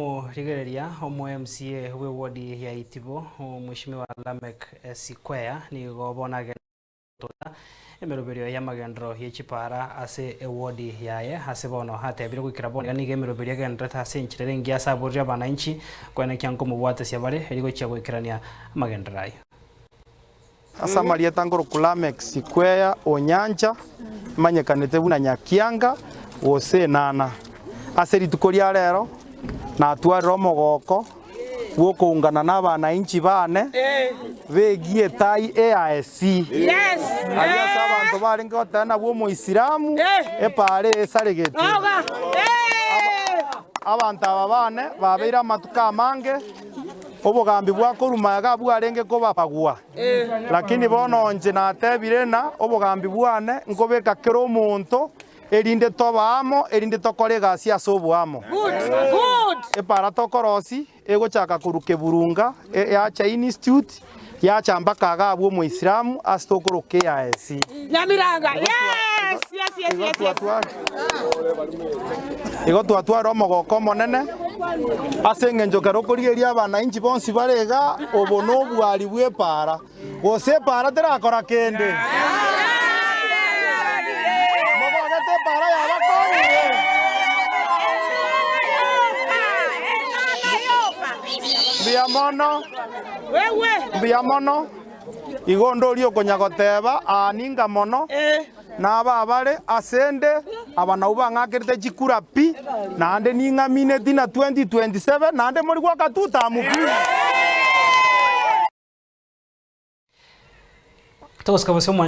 Omorigereria omo MCA bw'ewodi ya Itibo, Omweshimiwa Lameck Sikwea nigo bono agendererete gotocha emeroberio y'amagenderero ye chipaara ase ewodi yaye ase bono atebire goikera bono iga nigo emeroberio egendererete ase enchera ere engiya ase aborire abananchi koenekia nkomobwatesia bare erio gochia goikerania amagenderero ayio. Ase amarieta nkorokwa Lameck Sikweya Onyancha, imanyekanete buna Nyakianga gose Enana. Ase rituko ria rero natwarire omogoko bw'okoungana n'abanainchi bane begie etai AIC. Aria ase abanto barenge goteba nabwo Omoisilamu, epaara eye esaregete. Abanto aba bane babeire amatuko amange. Obogambi bwa korwa magega bwarenge kobabagwa, lakini bono inche natebire ng'a obogambi bwane nkobeka kera omonto, erinde tobe amo, erinde tokore egasi ase oboamo. Epaara tokorosia egochaka korwa Keburunga yacha Institute, yacha mpaka iga abwo Omoislamu ase tokoroka EAC. Igo twatwara omogoko omonene ase engencho ekero okorigereria abanainchi bonsi bare iga, obo nobwari bw'epaara, gose epaara terakora kende. Mogogete epaara yabakonyire. Mbuya mono, mbuya mono. Igo onde oria okonya goteba, Aa ninga mono, na aba abare ase 'nde, aba nabwo bang'akerete chikura pi, naende ning'amineti na 2027, naende mori goaka tutamu pi. Togosika bosio.